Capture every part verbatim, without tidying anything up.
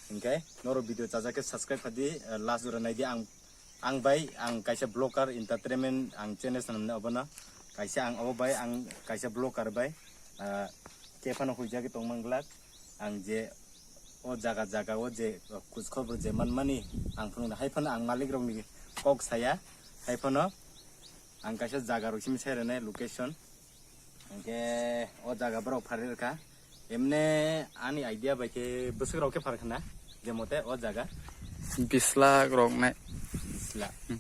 Hinkhe norok video chajak khe subscribe khadi, eh, last jora naidi. Ang, ang bai ang kaisa vlogger entertainment ang channel sanamni obono. Kaisa ang obo bai ang kaisa vlogger bai, eh, kephano huijagwi tongmang glak. Ang je o jaga jaga o je, eh, kuchkhobor je manmani ang phunukna hai phano ang malik rokni kok saya hai phano. Ang kaisa jaga rok simi sai rwnai location. Hinkhe o jaga borok pharwi rwkha. Emne ani idea bai khe bwswk rok khe pharkha na, je mote o jaga. Bis lakh rok nai. Bis lakh. Hmm.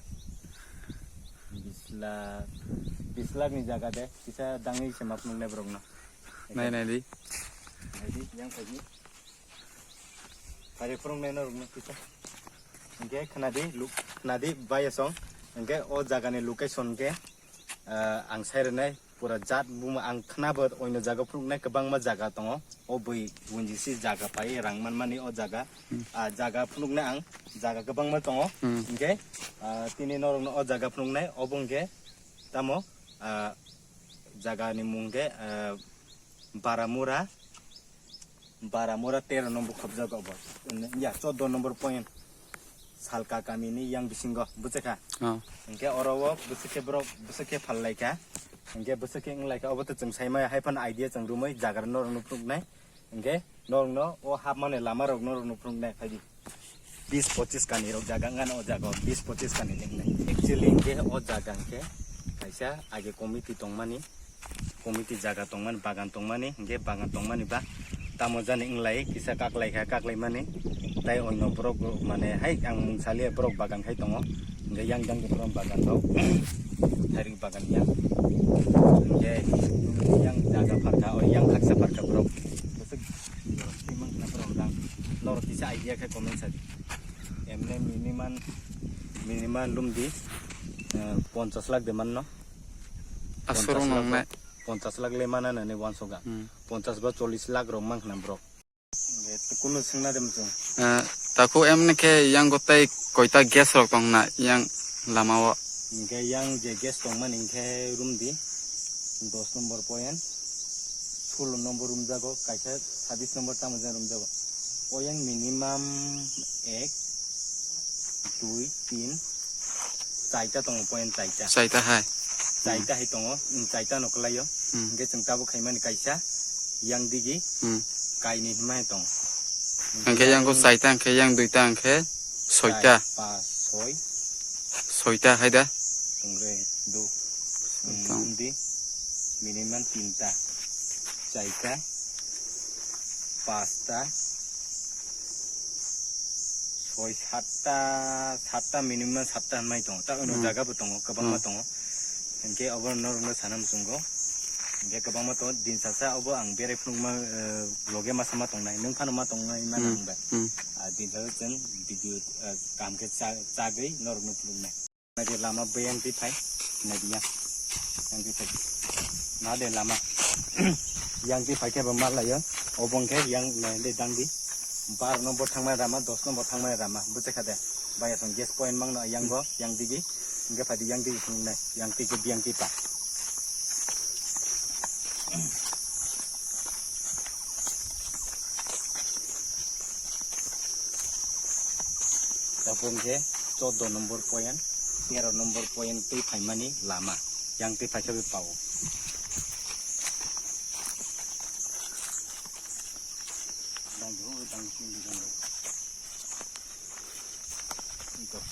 Bis lakh, bis lakh ni jaga de kisa dangwi se ma phunuknai borok no. Nai nai di. Nai di, yang phaidi. Pharwi phunuknai norok no kisa. Hinkhe khnadi, lu-, khnadi bayasong. Hinkhe o jaga ni location khe, ah, ang sai rwnai. Pura jat buma ang khna bo oino jaga phunuknai kwbangma jaga tongo. O bui winjisi jaga pai rang manmani o jaga. Hmm. Ah, jaga phunuknai ang jaga kwbangma tongo. Hmm. Hinkhe, ah, tini norokno o jaga phunuknai obo hinkhe tamo, ah, jaga ni mung khe, ah, Baramura. Baramura tero nombor khobjago bo. Ya, chordo nombor point. Salka kamini yang bisingo, buchekha? Oh. Hinkhe oro o bwswk khe borok, bwswk khe phallaikha. Hinkhe bwswk khe wnglaikha, obo to chwng saimaya, hai phano idea chwng romwi jaga norokno phunuknai. Hinkhe norokno o hapmani lama rok norokno phunuknai phaidi. Bis pochis kani rok jaga wngkha o jaga o, bis pochis kani ni wngnai. Actually hinkhe o jaga hinkhe kaisa age committee tongmani, committee jaga tongmani, bagan tongmani, hinkhe bagan tongmani ba tamo jani wnglai kisa kaklaikha, kaklaimani. Tai oino borok mane hai ang mung saliya borok bagan khai tongo, hinkhe yang jang borok bagan rok, thairwi bagan yang, hinkhe yang jaga pharkha, o yang khaksa pharkha borok. Bwswk borok thwi mankha borok rang. Norok kisa idea khe comment sadi. Emne minimum, minimum lumdi, eh, ponchas lakh de manno. Aswrwng ponchas lakh nangnai. Ponchas lakh le mana nani wansukha. Hmm. Ponchas ba chollish lakh rok mankha borok. Eh, kunu swngna de muchung. Eh, takhuk emne khe yang gotei koita gas rok tongna yang lama o. Hinkhe yang je gas tongmani hinkhe room di dos number point, sullo number room jago, kaisa sabis number tamo jani room jago. O yang minimum ek, dui, tin, chaita tongo, point chaita. Chaita hai. Chaita hai tongo, mm, chaita no kwlaio. Hmm. Hinkhe chwng tabuk khaimani kaisa, yang digi, hmm, kainwi hwnmai tongo. Hinkhe yang bo chaita, hinkhe yang duita, hinkhe soita. Char, pas, soi. Soita hai da? Tongre, du. Soita. Hmm, di. Minimum tinta. Chaita. Pasta. Soi satta, satta minimum satta hwnmai tongo. Ta ono, hmm, jaga bo tongo, kwbangma, hmm, tongo. Hinkhe obo norokno sana muchungo. Hinkhe kwbangma tongo. Din sasa obo ang berai phunukma, eh, loge masa ma tongnai. Nwng phano ma tongnai ma, hmm, nang bai. Hmm. Ah, din sasa chwng video, eh, kaham khe cha-, chagwi norokno phunuknai. Nadi lama beyang twi phai, nadi yang, yang twi phai. Nadi lama. Yang twi phai khe bo ma laio. Obo hwnkhe yang nadi dang di. Bar nombor thangmani rama, dos nombor thangmani rama. Buchekha de. Baya song gas point mangno yang go, yang digi. Hwnkhe phai di yang digi phunuknai. Yang twi khe biyang twi pa. Tabuk hwnkhe chordo nombor point, tero nombor point twi phaimani lama, yang twi phaikhe bo pao.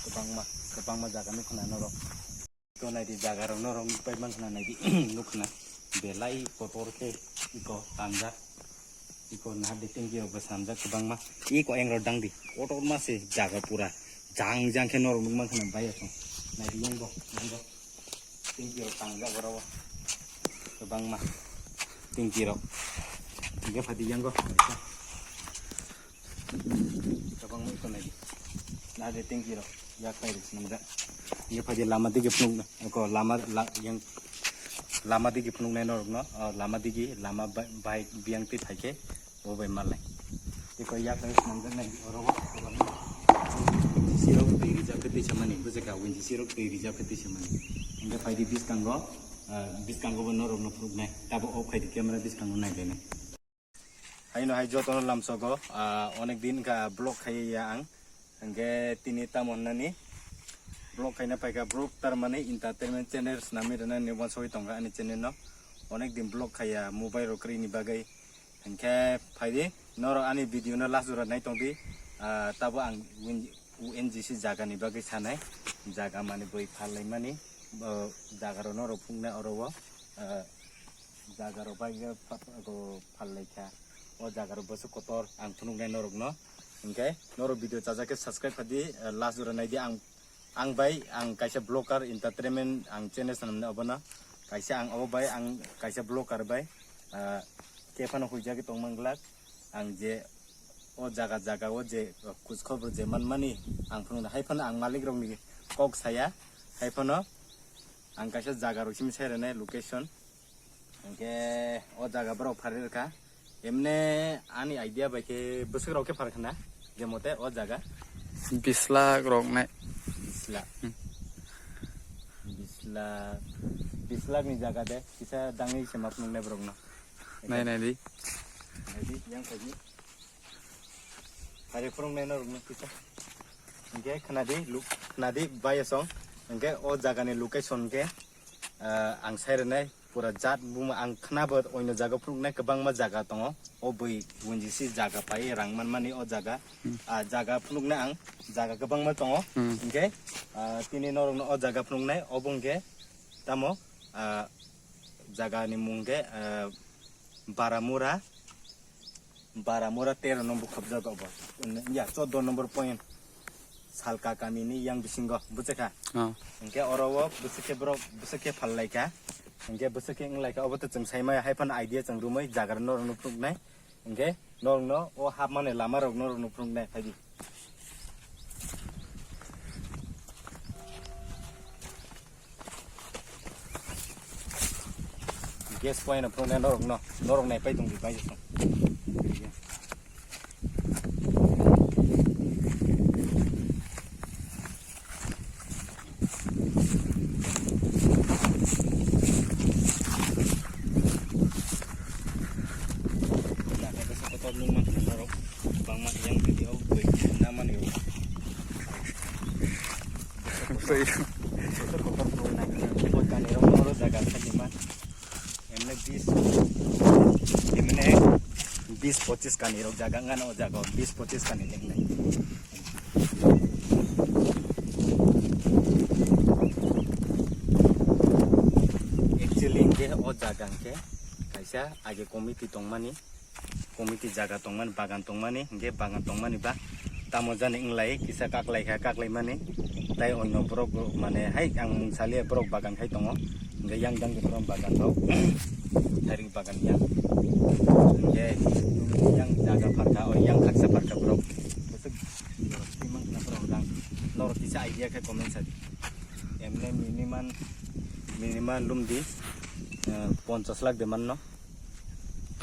Kwbangma, kwbangma jaga nukha na norok. Iko naidi jaga rok norok nukpai mankha na naidi nukha na belai kotor khe iko tangjak. Iko nahardi tengki rok bwsamjak kwbangma. Iko engrok dangdi kotorma se jaga pura jang jang khe norok nukmankha na baiya song. Naidi yangbo, yangbo tengki rok tangjak oro o kwbangma tengki rok. Hingke phaidi yango. Kwbangma iko naidi. Nahardi tengki rok. Yak pai rok swnamjak. Ye phaidi lama digi phunuk, ko lama la-, yang lama digi phunuknai norokno, o lama digi, lama ba-, bike biyang twi phaikhe, bo bai malnai. Tei ko yak pai swnamjaknai oro o, sirok twi rijak khe twi samani, bujaka winji sirok twi rijak khe twi samani. Hingke phaidi biskango, ah, biskango bo norokno phunuknai. Tabo off khaidi camera biskango nailainai. Haino hai jotono lamsogo, ah, onek din wngkha vlog khaiya ang. Hingke tini tamo hwnani vlog khaina paikha bro, tarmani entertainment channel swnamwi rwnani wansugwi tongkha ani channel no. Onek din vlog khaiya mobile rok kwrwini bagwi. Hingke phaidi norok ani video no last jora nai tongdi. Ah, tabo ang win-, U N G C jaga ni bagwi sanai. Jaga mani bui phal laimani, bo jaga rok norok phunuknai oro o, ah, jaga rok bai khe pha-, pha-, go phal laikha. O jaga rok bwswk kotor ang phunuknai norok no. Hingke norok video chajak khe subscribe khadi, ah, last jora naidi ang. Ang bai, ang kaisa vlogger entertainment ang channel sanamni obono. Kaisa ang obo bai, ang kaisa vlogger bai, ah, kephano huijagwi tongmang glak. Ang je o jaga jaga o je, ah, khoj khobor je manmani ang phunukna. Haiphano ang malik rokni kok saya. Haiphano ang kaisa jaga rok simi sai rwnai location. Hingke o jaga borok pharwi rwkha. Emne ani idea bai khe bwswk rok khe pharkha na, je mote o jaga. Bish lakh rok nai. Bish lakh. Hmm. Bish lakh, bish lakh ni jaga de kisa dangwi se ma phunuknai borok no. Nai nai di. Nai di, yang khaidi. Hari phunuknai norok no kisa. Hingke khnadi, lu-, khnadi bayasong. Hingke o jaga ni location khe, ah, ang sai rwnai. Pura jat buma ang khna bo oino jaga phunuknai kwbangma jaga tongo. O bui U N G C jaga pai rang manmani o jaga. Hmm. Ah, jaga phunuknai ang jaga kwbangma tongo. Hmm. Hingke, ah, tini norokno o jaga phunuknai obo hingke tamo, ah, jaga ni mung khe, ah, Baramura. Baramura tero number khobjak obo. Ya, chordo number point. Salka kamini yang bisingo, buchekha? Oh. Hingke oro o bwswk khe borok, bwswk khe phal laikha. Hingke bwswk khe wng laikha, obo to chwng saimaya, hai phano idea chwng rumwi jaga rok norok no phunuknai. Hingke norok no o hapmani lama rok norok no phunuknai, phaidi. Gas point no phunuknai norok no, norok nai pai tong di bai jisung. Jaga bwsa kotor nung mankha norok, bangma yang video bui na mani rok. Bui. Kotor kotor bui na kha. Bui kani rok oro jaga kha di ma. Emne bis, emne bis pochis kani rok jaga ngano o jaga o bis pochis kani lengnai. Actually hingke o jaga hingke kaisa age committee tongmani, committee jaga tongmani, bagan tongmani, hingke bagan tongmani ba tamo jani wng lai kisa kaklai kha, kaklai mani tai oino borok mane hai ang mung saliya borok bagan khai tongo, hingke yang jang borok bagan rok thairwi bagan yang, hingke yang jaga pharkha, o yang khaksa pharkha borok bwswk borok twi mankha borok rang norok kisa idea khe comment sadi. Emne minimum, minimum lumdi, eh, ponchas lakh de manno.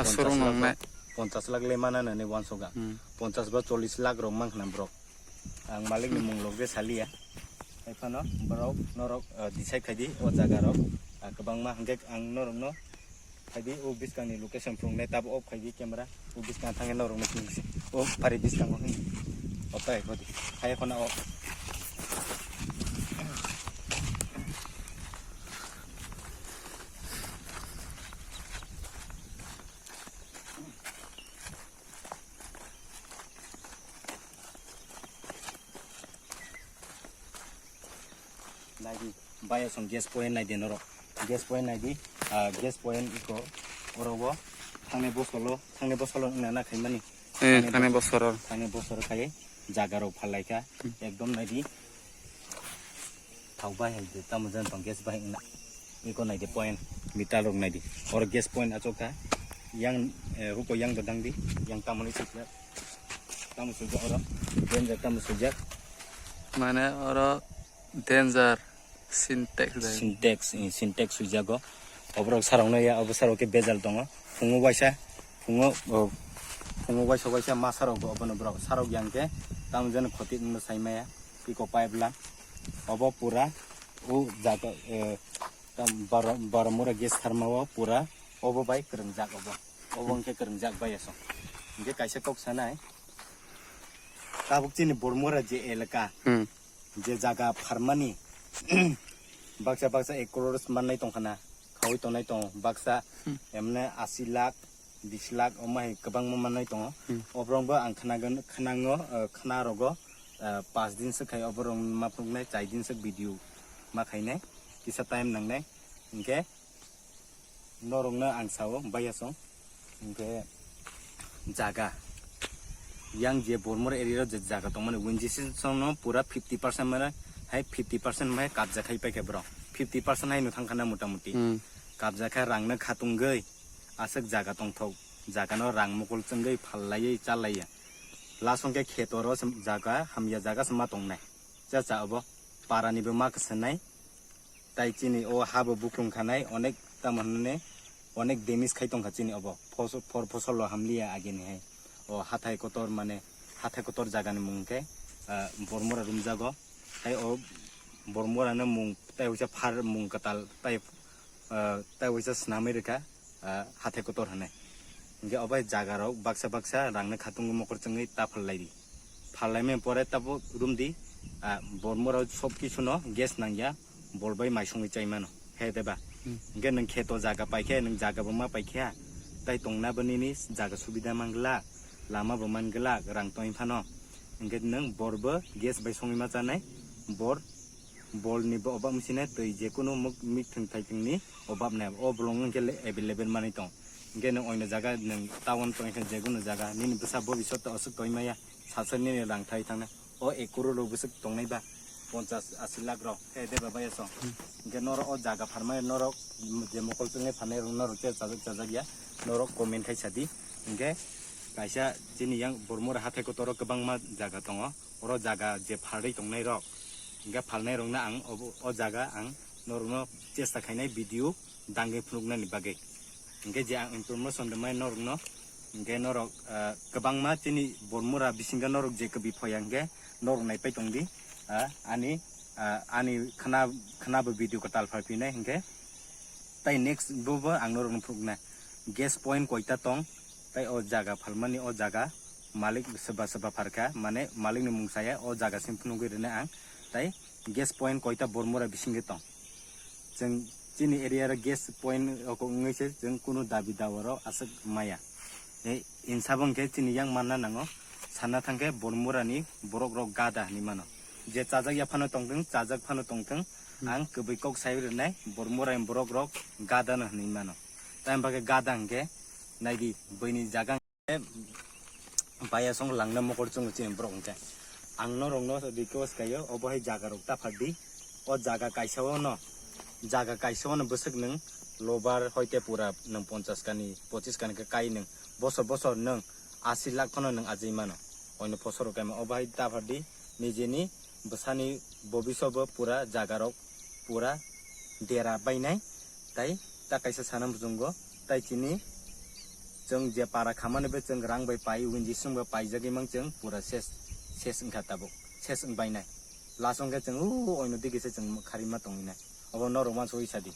Aswrwng ponchas lakh nongnai. Ponchas lakh le mana nani uansukha. Hmm. Ponchas ba chollish lakh rok mankha na borok. Ang malik ni mung lok je saliya. Hai phano borok norok, eh, decide khaidi o jaga rok, ah, kwbangma hingke ang norok no khaidi o bwskang ni location phunuknai tabo off khaidi camera. O bwskang thangwi norok no phunukse. O pari bwskango hwnwi. O tai hodi. Hai khona o. Naidi, bayasong gas point naidi norok. Gas point naidi, ah, gas point iko oro o thangnai bosolo, thangnai bosolo wngna na khaimani. Eh, thani bosor, bosor. Thani bosor khai jaga rok phal laikha. Hmm. Ekdom naidi. Thau bai hai de, tamo jan tong gas bai wngna. Iko naidi point, meter rok naidi. Oro gas point achuk kha. Yang, eh, hupo yang bo dangdi. Yang tamo ni sujak. Tamo sujak oro. Danger tamo sujak. Mane oro danger. Sintex dai. Sintex, eh, Sintex swijago. Oborok sarokno ya, obo sarok khe bejal tongo. Phungo waisa, phungo, o, phungo waisa waisa ma sarok bo obono borok. Sarok yang khe tamo jani khoti wngno sai maya. Piko pipe la. Obo pura o jaga, eh, tam Bar-, Baramura gas tharma o pura obo bai kwrwngjak obo. Obo hwnkhe kwrwngjak bai aswk. Hingke kaisa kok sanai. Tabuk chini Bormora je elaka, Hmm. je jaga pharmani, baksa baksa ek crore mannai tongkhana, khaui tongnai tongo, baksa Hmm. emne asi lakh, bis lakh, omo hai kwbangma mannai tongo. Hmm. Oborokbo ang khnagan-, khnango, eh, khnarogo, eh, pas din swk khai oborok ma phunuknai, chai din swk video ma khainai, kisa time nangnai. Hingke norokno ang sao, baiya song, hingke jaga, yang je Bormor area o je jaga tongmani, Winjising no pura fifty percent mane, hai fifty percent mai kabja khai paikha borok, fifty percent hai no thangkhana motamuti. Hmm. Kabja khe rangno khatungwi aswk jaga tongthok, jagano rang mokol chwngwi phallaiwi chalaiya. Last hwnkhe khetoro se jaga, hamya jaga se ma tongnai. Cha cha obo parani bo ma kwswnai. Tai chini o ha bo bukrung khanai, onek tamo hwnwi onek damage khai tongkha chini obo. Fos-, for fosol o hamliya agini hai. O hathai kotor mane, hathai kotor jagani mung khe, ah, Bormora rumjago. Tai o Bormora no mung, tai uisa phar mung kwtal, tai, ah, tai uisa swnamwi rwkha, ah, hathai kotor hwnwi. Hingke obo hai jaga rok baksa baksa rang no khatung mokol chwngwi ta phal lai di. Phal lai mani pore tabo rum di, ah, Bormora sob kisu no gas nang ya. Bol bai mai songwi chai mano, he de ba? Hmm. Hingke nwng kheto jaga paikhe, nwng jaga bo ma paikhe, tai tongna bo nini jaga subida man glak, lama bo man glak, rang tongwi phano. Hingke nwng bor bo gas bai songwi ma chanai, bor, bol ni bo obab msine twi jekunu muk-, mikthwng thaithwng ni obab nai, o bolong hingke le available manwi tong. Hingke nwng oino jaga, nwng town tongkhe jekunu jaga, nini bwsa bobisot aswk tongwi maya, saswk nini rang thai thangnai. O ek crore rok bwswk tongnai ba, ponchas asi lakh rok, he de ba baya song. Hingke norok o jaga pharmai norok je mokol chwngnai pharnai rok norok khe chajak chajak ya, norok comment khai sadi. Hingke kaisa chini yang Bormora hathai kotor o kwbangma jaga tongo, oro jaga je pharwi tongnai rok, hingke phalnai rokno ang obo, o jaga ang norokno chesta khainai video dangwi phunuknani bagwi. Hingke je ang information rwmai norokno, hingke norok, ah, kwbangma chini Bormora bisingo norok je kwbwi phoya hingke norok naipai tongdi, ah, ani, ah, ani khwna, khwna bo video kwtal phalphinai hingke. Tai next bo, bo ang norokno phunuknai gas point koita tong, tai o jaga phalmani o jaga malik swba swba pharkha, mane malikni mung saya o jaga sim phunugwi rwnai ang, tai gas point koita Bormora bisingo tong. Chwng chini area o gas point rok wngwi se chwng kunu dabi dawa rok aswk maya. Tei insa bo hwnkhe chini yang manna nango, sanna thangkhe Bormorani borok rok gada hinwi mano. Je chajak ya phano tongthwng, chajak phano tongthwng, Hmm. ang kwbwi kok sai rwnai, Bormorani borok rok gada no hinwi mano. Tamni bagwi gada hwnkhe naidi buini jaga Baya song langna mokol chungo chini borok hwnkhe. Ang norokno request khaio, obo hai jaga rok ta phardi. O jaga kaisa o no, jaga kaisa o no bwswk nwng lobar hoite pura nwng ponchas kani, pochis kani khe kai nwng. Bosor bosor nwng asi lakh phano nwng ajai mano. Oino phosor rok kaima obo hai ta phardi. Nijeni bwsani bobiswt bo pura jaga rok pura dera bainai, tai ta kaisa sana muchungo, tai chini chwng je para khamani bai chwng rang bai pai, winji swng bai paijagwi mang chwng pura ses, ses wngkha tabuk, ses wng bainai. Last wngkhe chwng o oino digi se chwng kharima tongwinai. Obo norok uansugwi sadi.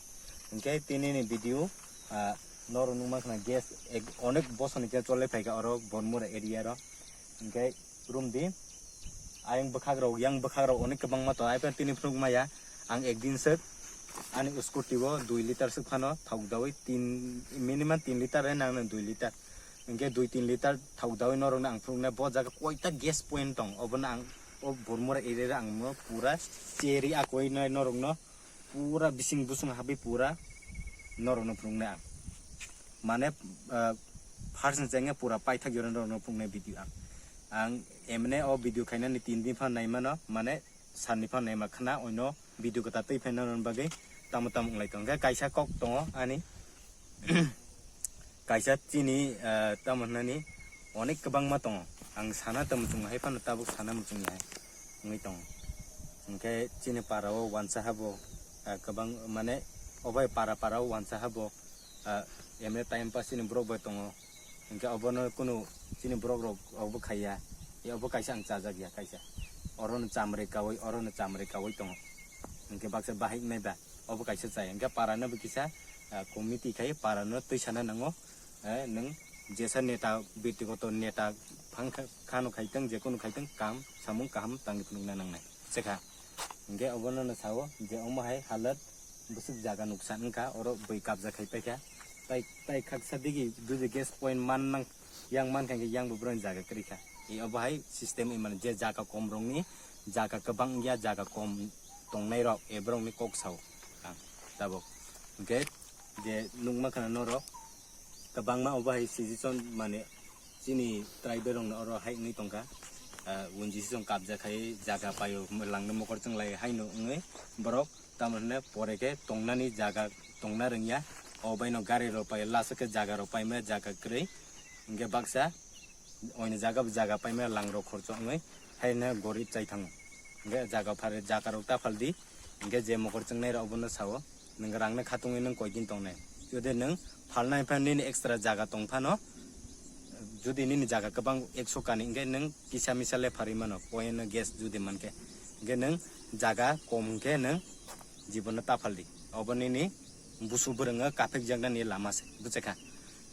Hwnkhe tinini video, ah, norok nukma khna gas ek, onek bosoni khe cholai phaikha oro Bormura area ro. Hwnkhe Room di. Ayang bwkhak rok, yang bwkhak rok onek kwbangma tongo. Ai phano tini phunuk maya, ang ek din swk ani scooty o dui litar swk phano thok dawi, tin, minimum tin litar hai nang nang, dui litar. Hwnkhe dui tin litar thok dawi norok no ang phunuk nai. Bo jaga koita gas point tong, obo no ang o Bormura area o ang no pura cheri akoi nai norok no. Pura bising busung habwi pura norokno phunuknai ang. Mane, ah, first ni chengya pura paithak jora norokno phunuknai video ang. Ang emne o video khainani tin din phano naimano, mane salni phano naima khna, oino video kwtal twi phai norokni bagwi tamo tamo wnglaitong. Hwnkhe kaisa kok tongo ani. Kaisa chini, ah, tamo hwnani onek kwbangma tongo. Ang sana tamo chwng hai phano tabuk sana muchung ya hai wngwi tongo. Hwnkhe chini para o wansa habo, ah, kwbang mane obai para para o wansa habo, ah, emne time pass chini borok bai tongo. Hwnkhe obono kunu chini borok rok obo khaiya. E obo kaisa ang chajak ya kaisa. Orono chamri kawi, orono chamri kawi tongo. Hwnkhe baksa bahai wngnai ba. Obo kaisa chaya. Hwnkhe para no bo kisa, ah, committee khai para no twi sana nango. Eh, nwng jesa neta, byaktigoto neta phang kha-, khano khaitang, jekunu khaitang, kam samung kaham tangwi phunukna nangnai. Chekha. Hingke obono no sao je omo hai halat bwswk jaga nuksa wngkha, oro bwi kabja khai paikha. Tai, tai khaksa digi jodi gas point man nang, yang mankha hingke yang bo boroni jaga kwrwi kha. E obo hai system, e mane je jaga kom rokni, jaga kwbang wngya, jaga kom tongnai rok, e borokni kok sao ang tabuk. Hingke je nukma khana norok kwbangma obo hai suggestion mane chini tribe rokno oro hai wngwi tongkha. Ah, unjisong kabja khai jaga paio langno mokol chwnglai haino wngwi borok tamo hwnle pore khe tongnani jaga tongna rwngya. O baino gari rok pai lasa khe jaga rok paima jaga kwrwi hingke baksa oini jaga bo jaga paima lang rok khorcho wngwi haino gorib chai thango. Hingke jaga phare jaga rok ta phaldi, hingke je mokol chwngnai rok obono sao. Nwng rangno khatungwi nwng koi din tongnai. Jodi nwng phalnai phan nini extra jaga tong phano, jodi nini jaga kwbang ekso kani, hingke nwng kisa misa le pharwi mano, point no gas jodi mankhe. Hingke nwng jaga kom hingke nwng jibono ta phaldi. Obo nini busu bwrwngo kaphikjaknani lama se, bwchekha.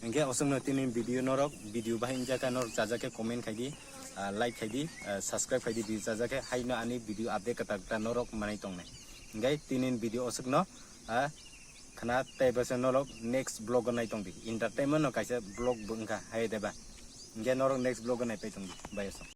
Hingke oswkno tini video norok, video bahai wngjakha norok chajakhe comment khaidi, ah, like khaidi, ah, subscribe khaidi video chajakhe, haino ani video update kwtal kwtal norok manai tongnai. Hingke tini video oswkno, ah, khna tei bwsa norok next vlog o nai tongdi. Entertainment no kaisa vlog bo wngkha hai deba. Hingke norok next vlog o nai pai tongdi. Bye, aswk.